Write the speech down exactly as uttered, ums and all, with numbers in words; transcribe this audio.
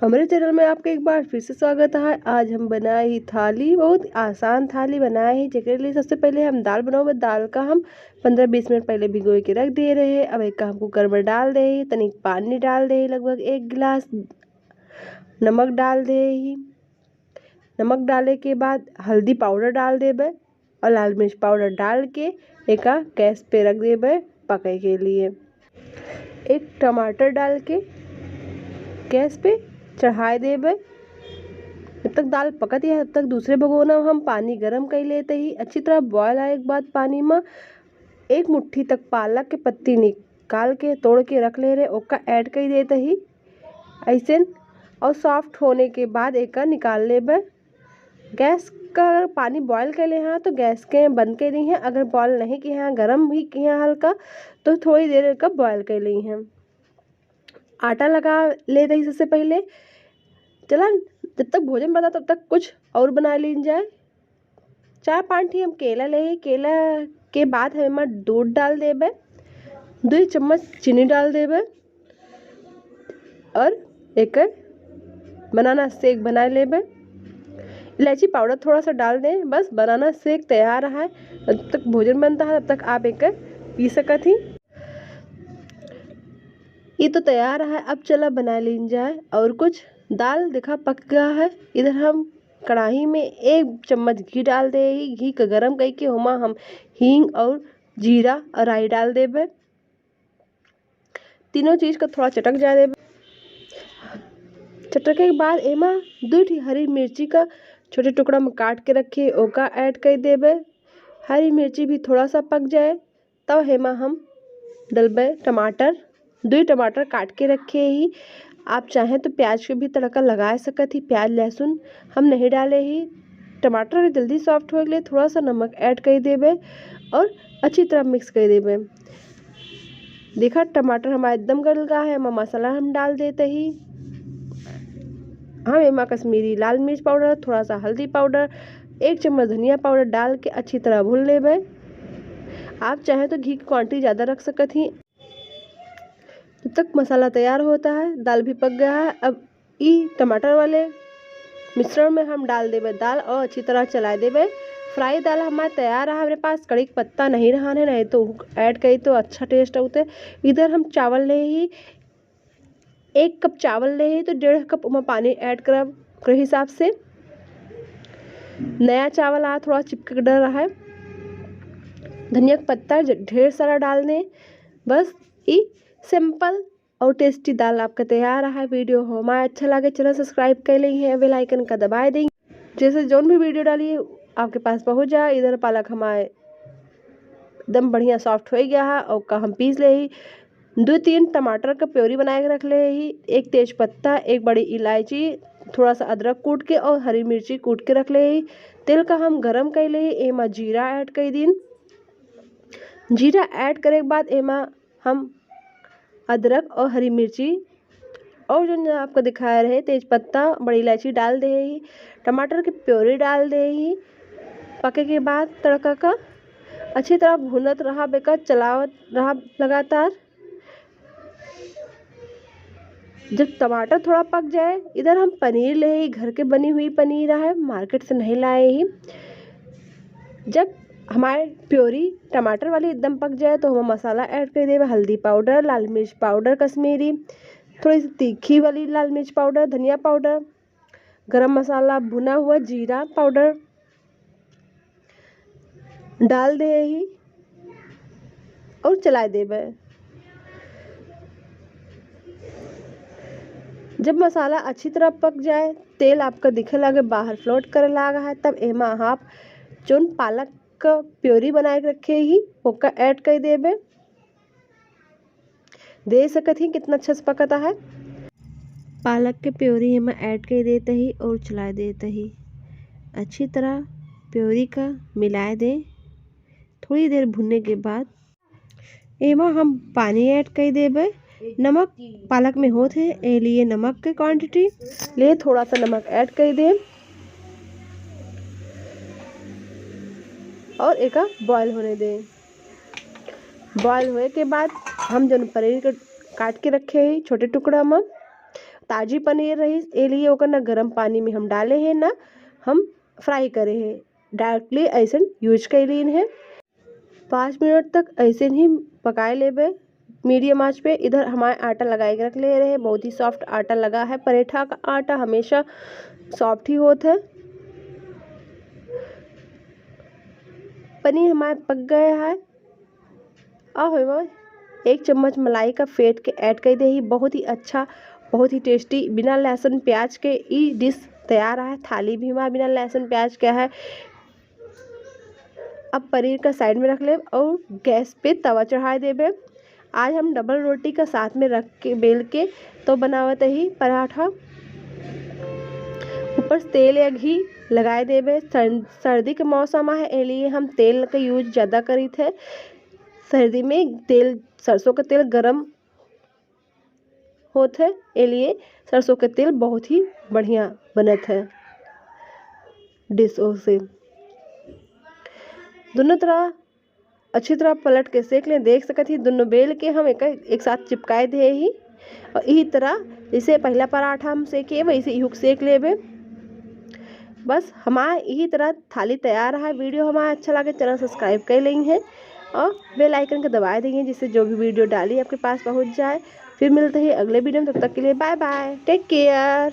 हमरे channel में आपके एक बार फिर से स्वागत है। आज हम बनाए ही थाली, बहुत आसान थाली बनाए ही। जेकरे लिए सबसे पहले हम दाल बनावे। दाल का हम पन्द्रह बीस मिनट पहले भिगोए के रख दिए रहे। अब एक हम कुकर में डाल दे ही, तनिक पानी डाल दे ही, लगभग एक गिलास नमक डाल दे ही। नमक डाले के बाद हल्दी पाउडर डाल देबे और लाल मिर्च पाउडर डाल के एका गैस पे रख देबे पके के लिए। एक टमाटर डाल के गैस पे चढ़ाए देबे। जब तक दाल पकत है, तब तक दूसरे भगोना में हम पानी गरम कर लेते ही। अच्छी तरह बॉयल आए के बाद पानी में एक मुट्ठी तक पालक के पत्ती निकाल के, तोड़ के रख ले रहे, ओका ऐड कर देते ही ऐसे। और सॉफ्ट होने के बाद एका निकाल लेबे। गैस का अगर पानी बॉयल कर ले हैं तो गैस के बंद कर दी हैं। अगर बॉयल नहीं किए हैं, गरम भी किए हैं हल्का, तो थोड़ी देर का बॉयल कर ली हैं। आटा लगा लेते ही सबसे पहले। चला, जब तक भोजन बना तब तक कुछ और बना लीन जाए। चार पाँच ठी हम केला ले, केला के बाद हम एमा दूध डाल देबे, दुई चम्मच चीनी डाल देबे और एक बनाना शेक बना लेबे। इलायची पाउडर थोड़ा सा डाल दें, बस बनाना शेक तैयार है। जब तक भोजन बनता है तब तक आप एक पी सकत ही। ये तो तैयार है, अब चला बना लीन जाए। और कुछ दाल देखा पक गया है। इधर हम कढ़ाई में एक चम्मच घी डाल दे ही। घी का गरम करके ओमा हम हींग और जीरा और राई डाल देबे। तीनों चीज का थोड़ा चटक जाए देबे। चटके के बाद एमा दुई ठी हरी मिर्ची का छोटे टुकड़ा में काट के रखे, ओका ऐड कर देबे। हरी मिर्ची भी थोड़ा सा पक जाए, तब हेमा हम डलबे टमाटर। दुई टमाटर काट के रखे ही। आप चाहें तो प्याज के भी तड़का लगा सकत ही, प्याज लहसुन हम नहीं डाले ही। टमाटर के जल्दी सॉफ्ट हो गए, थोड़ा सा नमक ऐड कर देबे और अच्छी तरह मिक्स कर देबे। देखा, टमाटर हमारा एकदम गल गया है। एमा मसाला हम डाल देते ही। हम एमा कश्मीरी लाल मिर्च पाउडर, थोड़ा सा हल्दी पाउडर, एक चम्मच धनिया पाउडर डाल के अच्छी तरह भून लेबे। आप चाहें तो घी की क्वांटिटी ज़्यादा रख सकत ही। जब तक मसाला तैयार होता है, दाल भी पक गया है। अब ई टमाटर वाले मिश्रण में हम डाल देबे दाल और अच्छी तरह चला देबे। फ्राई दाल हमार तैयार है। हमरे पास कड़ी के पत्ता नहीं रहा है, नहीं तो ऐड करी तो अच्छा टेस्ट होते। इधर हम चावल ले ही, एक कप चावल ले ही तो डेढ़ कप ओमा पानी ऐड करब ओकरे हिसाब से। नया चावल आ, थोड़ा चिपक डर रहा है। धनिया का पत्ता ज-, ढेर सारा डाल दें। बस ई सिंपल और टेस्टी दाल आपका तैयार रहा। वीडियो हमारा अच्छा लगे, चैनल सब्सक्राइब कर ली है, बेल आइकन का दबाए दें, जैसे जौन भी वीडियो डाली आपके पास पहुँच जाए। इधर पालक हमारे एकदम बढ़िया सॉफ्ट हो गया है और का हम पीस ले ही। दो तीन टमाटर का प्योरी बना के रख ले ही, एक तेज पत्ता, एक बड़ी इलायची, थोड़ा सा अदरक कूट के और हरी मिर्ची कूट के रख ले ही। तेल का हम गरम कर ले ही, एमा जीरा ऐड कर दीन। जीरा ऐड करे के बाद एमा हम अदरक और हरी मिर्ची और जो आपको दिखाए रहे, तेज पत्ता, बड़ी इलायची डाल दे ही, टमाटर के प्योरी डाल दे ही। पके के बाद तड़का का अच्छी तरह भूनत रहा, बेकर चलावत रहा लगातार। जब टमाटर थोड़ा पक जाए, इधर हम पनीर ले ही, घर के बनी हुई पनीर है, मार्केट से नहीं लाए ही। जब हमारे प्योरी टमाटर वाली एकदम पक जाए तो हम मसाला ऐड कर देबे, हल्दी पाउडर, लाल मिर्च पाउडर कश्मीरी, थोड़ी सी तीखी वाली लाल मिर्च पाउडर, धनिया पाउडर, गरम मसाला, भुना हुआ जीरा पाउडर डाल दे ही और चला देबे। जब मसाला अच्छी तरह पक जाए, तेल आपका दिखे लागे, बाहर फ्लोट करे लागा है, तब एमा आप जोन पालक का प्योरी बनाए के रखे ही, ओका ऐड कर देबे। देख सकत ही कितना अच्छा से पकता है। पालक के प्योरी एमा ऐड कर देते ही और चला देते ही। अच्छी तरह प्योरी का मिलाए दें। थोड़ी देर भुनने के बाद एमा हम पानी ऐड कर देबे। नमक पालक में होत है, ए लिए नमक के क्वांटिटी ले, थोड़ा सा नमक ऐड कर दें और एका बॉयल होने दें। बॉयल होए के बाद हम जौन पनीर के काट के रखे ही छोटे टुकड़ा में, ताजी पनीर रही, ए लिए ओकर ना गरम पानी में हम डाले हैं, ना हम फ्राई करे हैं, डायरेक्टली ऐसे यूज कर लीन है। पाँच मिनट तक ऐसे ही पकाए लेबे मीडियम आंच पे। इधर हमारे आटा लगाए के रख ले रहे, बहुत ही सॉफ्ट आटा लगा है। पराठा का आटा हमेशा सॉफ्ट ही होत है। पनीर हमारे पक गया है। अब हम एक चम्मच मलाई का फेंट के ऐड कर दे ही। बहुत ही अच्छा, बहुत ही टेस्टी बिना लहसुन प्याज के ई डिश तैयार है। थाली भी हमारा बिना लहसुन प्याज के है। अब पनीर का साइड में रख लेब और गैस पे तवा चढ़ा देबे। आज हम डबल रोटी का साथ में रख के, बेल के तो बनावत ही पराठा। ऊपर से तेल या घी लगाए देबे। सर-, सर्दी के मौसम है, ए लिए हम तेल का यूज ज़्यादा करीत है। सर्दी में तेल, सरसों का तेल गरम होत है, ए लिए सरसों के तेल बहुत ही बढ़िया बनत है डिश से। दोनों तरह अच्छी तरह पलट के सेक लें। देख सकत ही दोनों बेल के हम एक, एक साथ चिपकाए दे ही। और यही तरह जैसे पहला पराठा हम सेके, वैसे इहू के सेक लेबे। बस हमार यही तरह थाली तैयार है। वीडियो हमारा अच्छा लगे, चैनल सब्सक्राइब कर लें हैं और बेल आइकन को दबाए देंगे, जिससे जो भी वीडियो डाली आपके पास पहुंच जाए। फिर मिलते हैं अगले वीडियो में, तब तक के लिए बाय बाय, टेक केयर।